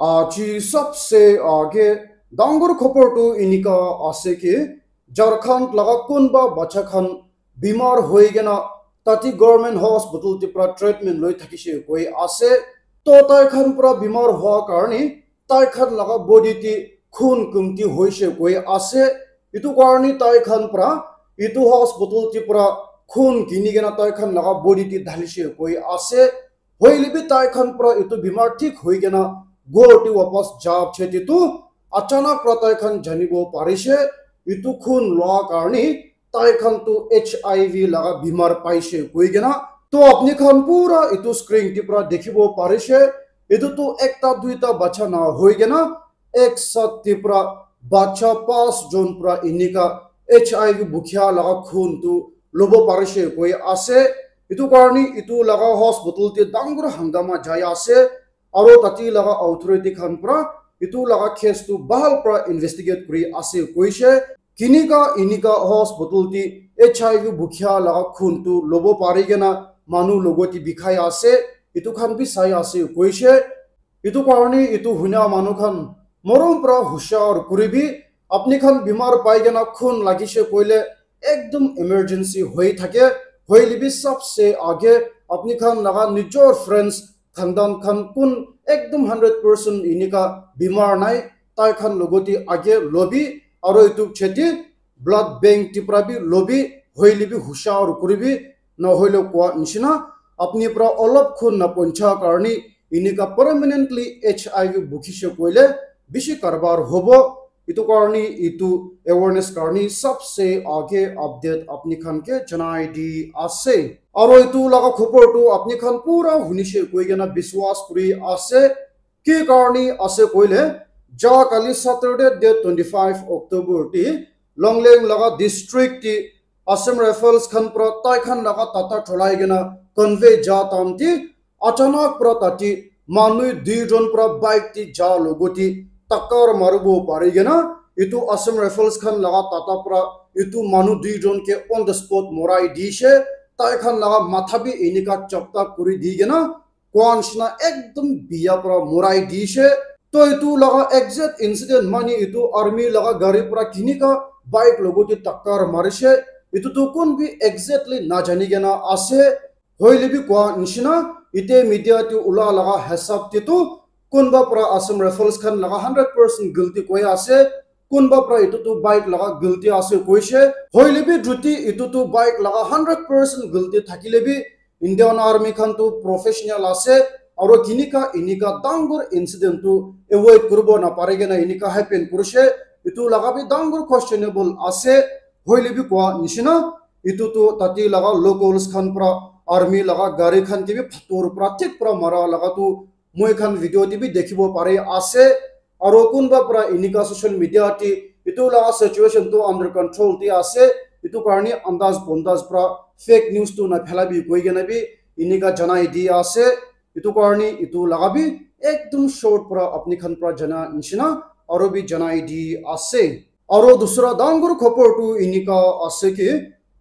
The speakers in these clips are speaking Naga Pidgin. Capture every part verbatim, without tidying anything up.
Aji sabse aage dangor khobor tu enika ase ki Jharkhand laga kunba bacha khan bimar hoi kena tati government hospital te pra treatment loi thakishe koi ase. To tai khan pra bimar hua karne tai khan laga body te khun kumti hoishe koi ase. Itu karne tai khan pra itu hospital te pra khun kini kena tai khan laga body te dhalishe koi ase. Hoile bi tai khan pra itu bimar thik hoi kena ghor te wapas ja chete tu achanak pra tai khan janibo parishe itu khun loa karne tai khan tu H I V laga bimar paishe koi kena. To apni khan pura itu screen te pra dikhibo parishe itu tu ekta duita bacha na hoi kena ek sat te pra bacha pas jon pra enika H I V bukhia laga khun tu lobo parishe koi ase. Itu karne itu laga hospital te dangor hangama jai ase. Aro tati laga authority khan pra itu laga case tu bahal pra investigate kuri ase koishe. Kinika inika hospital te H I V bukhia laga khun tu lobo pari kena manu logot te bikhai ase. Itu khan bi sai ase koishe. Itu karne itu hunia manu khan morom pra hushar kuribi. Apni khan bimar pai kena khun lagishe koile ekdom emergency hoi thake. Hoile bi sabse aage apni khan laga nijor friends khandan khan kun ekdom hundred percent inika bimar nai tai khan logot te aage lobi aro itu chete blood bank te pra bi lobi hoile bi hushar kuribi. Nohoile koa nishina apni pra olop khun na poncha karne inika permanently H I V bukhishe koile bishi karbar hobo. Itu karne itu awareness karne sabse aage update apni khan ke janai di ase. Aro itu laga khobor tu apni khan pura hunishe koi kena biswas kuri ase. Ki karne ase koile, ja kali Saturday date twenty five October te Longleng laga district te Assam Rifles khan pra tai khan laga tata cholai kena convoy ja tam te achanak pra tati manu dui jon pra bike te ja logot te takar maribo pari kena itu Assam Rifles khan laga tata pra itu manu dui jon ke on the spot morai dishe. Tai khan laga matha bi enika chapta kuri di kena koa nishina ekdom biya pra morai dishe. To itu laga exact incident mani itu army laga gari pra kinika bike logot te takar marishe. Itu tu kun bi exactly najani kena ase. Hoile bi koa nishina ite media te ula laga hisab te tu kunba pra Assam Rifles khan laga hundred percent guilty koi ase. Kunba pra itu tu bike laga guilty ase koishe. Hoile bi juti itu tu bike laga hundred percent guilty thakile bi Indian Army khan tu professional ase, aro kinika inika dangor incident tu avoid kuribo napare kena inika happen kurishe, itu laga bi dangor questionable ase. Hoile bi koa nishina, itu tu tati laga locals khan pra army laga gari khan ke bi phator pra thik pra mara laga tu moi khan video te bi dikhibo pare ase. Aro kunba pra inika social media te itu laga situation tu under control te ase, itu karne andaz bondaz pra fake news tu na phela bi koi kena bi inika janai di ase. Itu karne itu laga bi ekdom short pra apni khan pra jana nishina aro bi janai di ase. Aro dusra dangor khobor tu inika ase ki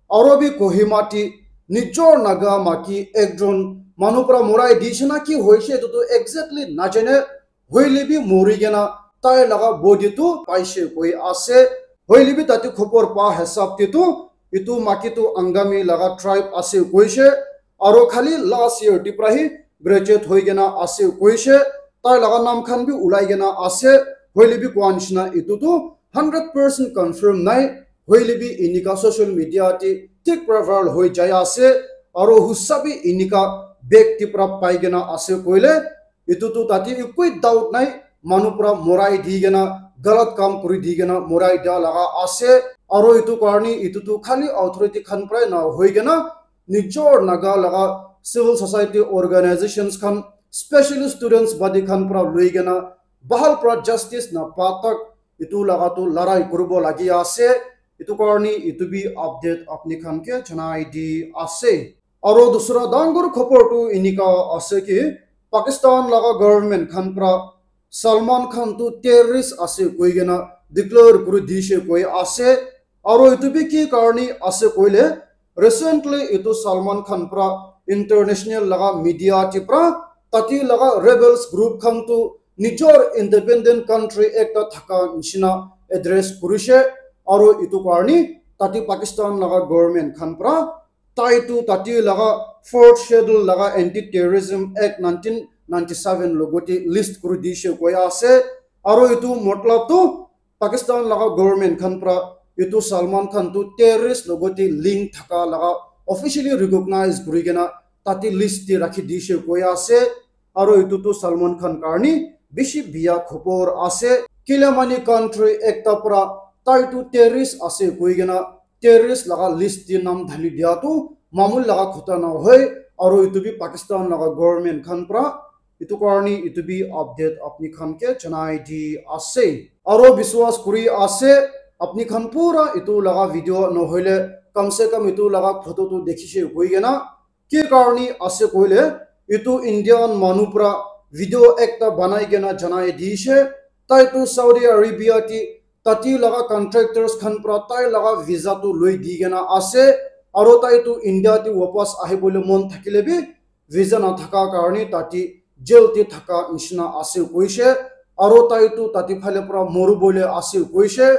aro bi Kohima te nijor Naga maki ekjon manu pra morai dishe na ki hoishe itu tu exactly najane. Hoile bi mori kena tai laga body tu paishe koi ase. Hoile bi tate khobor pa hisab te tu itu maki tu Angami laga tribe ase koishe. Aro khali last year te pra hi graduate hoi kena ase koishe. Tai laga nam khan bi ulai kena ase. Hoile bi koa nishina itu tu hundred percent confirm nai. Hoile bi inika social media te thik pra viral hoi jai ase. Aro husa bi inika bag te pra pai kena ase koile itu tu tate ekoi doubt nai, manu pra morai di kena, galat kam kuri di kena morai dia laga ase. Aro itu karne itu tu khali authority khan pra na hoi kena nijor Naga laga civil society organizations khan, specially students body khan pra loi kena bahal pra justice na pa tak itu laga tu larai kuribo lagi ase. Itu karne itu bi update apni khan ke janai di ase. Aro dusra dangor khobor tu inika ase ki Pakistan laga government khan pra Salman Khan tu terrorist ase koi kena declare kuri dishe koi ase. Aro itu bi ki karne ase koile, recently itu Salman Khan pra international laga media te pra tati laga rebels group khan tu nijor independent country ekta thaka nishina address kurishe, aro itu karni tate Pakistan laga government khan pra tai tu tate laga fourth schedule laga Anti Terrorism Act nineteen ninety seven logote list kuri dishe koi ase. Aro itu matlab tu Pakistan laga government khan pra itu Salman Khan tu terrorist logote link thaka laga officially recognize kuri kena tate list te rakhi dishe koi ase. Aro itu tu Salman Khan karni bishi biya khobor ase. Kile mani country ekta pra tai tu terrorist ase koi kena terrorist laga list te nam dhali dia tu mamul laga khota na hoi. Aro itu bi Pakistan laga government khan pra itu karni itu bi update apni khan ke janai di ase. Aro biswas kuri ase apni khan pura itu laga video nohoile kam se kam itu laga photo tu dekhishe koi kena ki karni ase koile itu Indian manu pra video ekta banai kena janai dishe. Tai tu Saudi Arabia ti tate laga contractors khan pra tai laga visa tu loi di kena ase. Aro tai tu India ti wapas ahibole mon thakile bi visa na thaka karni tate jail ti thaka nishina ase koishe. Aro tai tu tate phale pra moru bole ase koishe.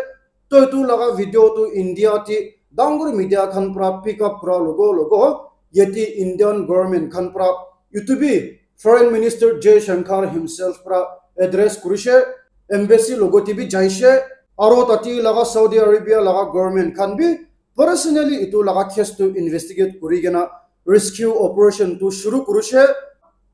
Toi tu laga video tu India ti dangor media khan pra pick up kura logo logo yate Indian government khan pra itu bi Foreign Minister Jay Shankar himself pra address kurishe, embassy logo ti bi jaishe, aro tate laga Saudi Arabia laga government khan bi personally itu laga case tu investigate kuri kena rescue operation tu shuru kurishe.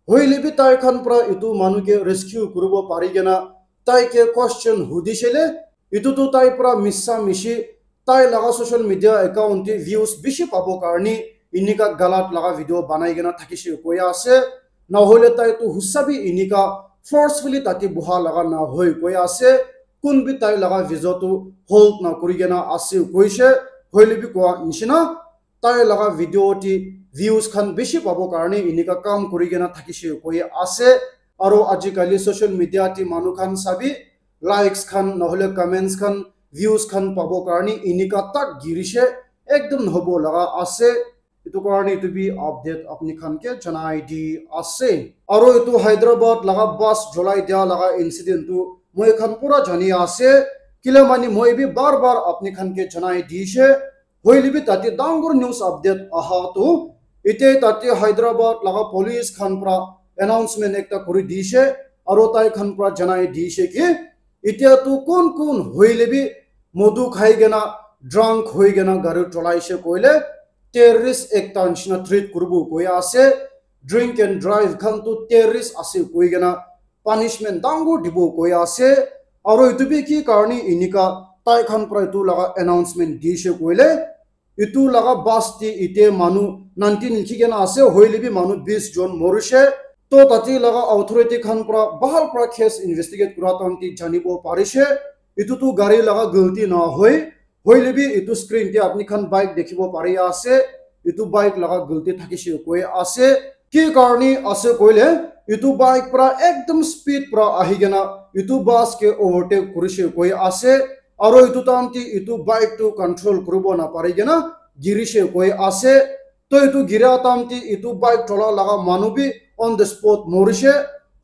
Hoile bi tai khan pra itu manu ke rescue kuribo pari kena tai ke question hudishele, itu tu tai pra missa mishi tai laga social media account te views bishi pabo karni inika galat laga video banai kena thakishe koi ase. Nahole tai tu husa bi inika forcefully tate buha laga na hoi koi ase. Kun bi tai laga visa tu hold na kuri kena ase koishe. Hoile bi koa nishina tai laga video ti views khan bishi pabo karni inika kam kuri kena thakishe koi ase. Aro ajikali social media ti manu khan sabi likes khan nahole comments khan views khan pabo karni inika tak girishe ekdum nohobo laga ase. Itu karni itu bi update apni khan ke janai di ase. Aro itu Hyderabad laga bus jolai dia laga incident tu moi khan pura jani ase. Kile mani moi bi bar bar apni khan ke janai dishe. Hoile bi tate dangor news update aha tu ite tate Hyderabad laga police khan pra announcement ekta kuri dishe. Aro tai khan pra janai dishe ki itia tu kun kun hoile bi modu khai kena drunk hoi kena gari cholaishe koile terrorist ekta nishina treat kuribo koi ase. Drink and drive khan tu terrorist ase koi kena punishment dangor dibo koi ase. Aro itu bi ki karni inika tai khan pra itu laga announcement dishe koile itu laga bus te ite manu nineteen likhi kena ase, hoile bi manu bis jon morishe. To tate laga authority khan pra bahal pra case investigate kura time te janibo parishe itu tu gari laga galti na hoi. Hoile bi itu screen te apni khan bike dikhibo pari ase, itu bike laga galti thakishe koi ase. Ki karni ase koile itu bike pra ekdum speed pra ahi kena itu bus ke overtake kurishe koi ase. Aro itu time te itu bike tu control kuribo na pari kena girishe koi ase. To itu gira time te itu bike chola laga manu bi on the spot morishe.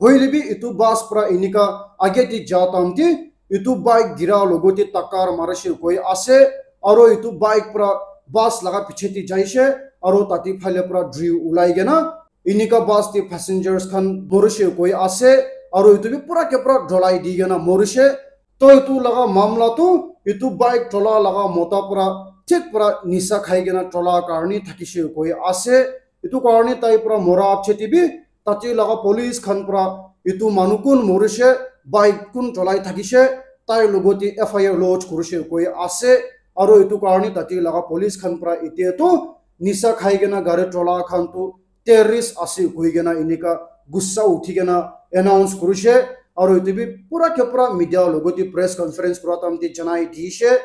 Hoile bi itu bus pra inika age te ja time te itu bike gira logote takar marishe koi ase. Aro itu bike pra bus laga piche te jaishe. Aro tate phale pra dri ulai kena inika bus te passengers khan morishe koi ase. Aro itu bi pura ke pura dolai di kena morishe. To itu laga mamla tu itu bike chola laga mota pra thik pra nisa khai kena chola karni thakishe koi ase. Itu karni tai pra mora cheti bi tate laga police khan pra itu manu kun morishe, bike kun cholai thakishe, tai logote F I R lodge kurishe koi ase. Aro itu karni tate laga police khan pra ite tu nisa khai kena gari chola khan tu terrorist ase koi kena inika gussa uthi kena announce kurishe. Aro itu bi pura ke pura media logote press conference kura time te janai dishe.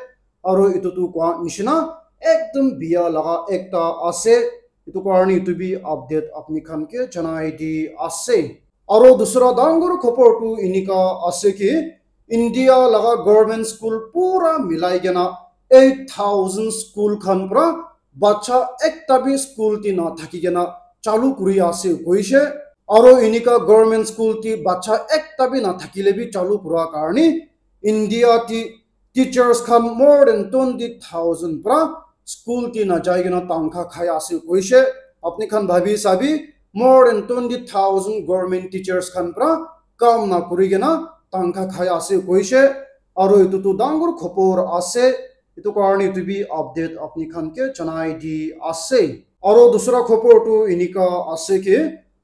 Aro itu tu koa nishina ekdum biya laga ekta ase. Itu karni itu bi update apni khan ke janai di ase. Aro dusra dangor khobor tu inika ase ki India laga government school pura milai kena eight thousand school khan pra bacha ekta bi school ti na thaki kena chalu kuri ase koishe. Aro inika government school ti bacha ekta bi nathakile bi chalu kura karni India ti teachers khan more than twenty thousand pra school ti najai kena tangkha khai ase koishe. Apni khan bhabi sabi, more than twenty thousand government teachers khan pra kam na kuri kena tangkha khai ase koishe. Aro etu tu dangor khopor ase. Etu karni etu bi update apni khan ke janai di ase. Aro dusra khopor tu inika ase ki,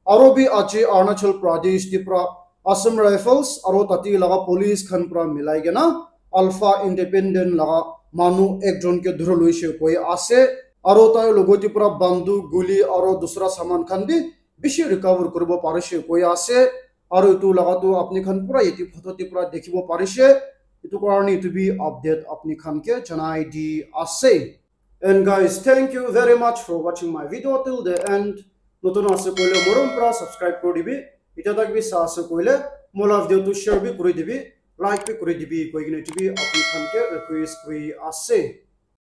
aro bi aji Arunachal Pradesh ti pra Assam Rifles aro tati laga police khan pra milai kena Alpha Independent laga manu ekjon ke dhuri loishe koi ase. Aro tai logot ti pra bandu, guli aro dusra saman khan bi bishi recover kuribo parishe koi ase. Aro etu laga tu apni khan pura yate photo ti pra dikhibo parishe. Etu karni etu bi update apni khan ke janai di ase. And guys, thank you very much for watching my video till the end. Notun ase koile morom pra subscribe kuri dibi. Itya tak bi sa ase koile mola video tu share bi kuri dibi, like bi kuri dibi koi kena etu bi apni khan ke request kuri ase.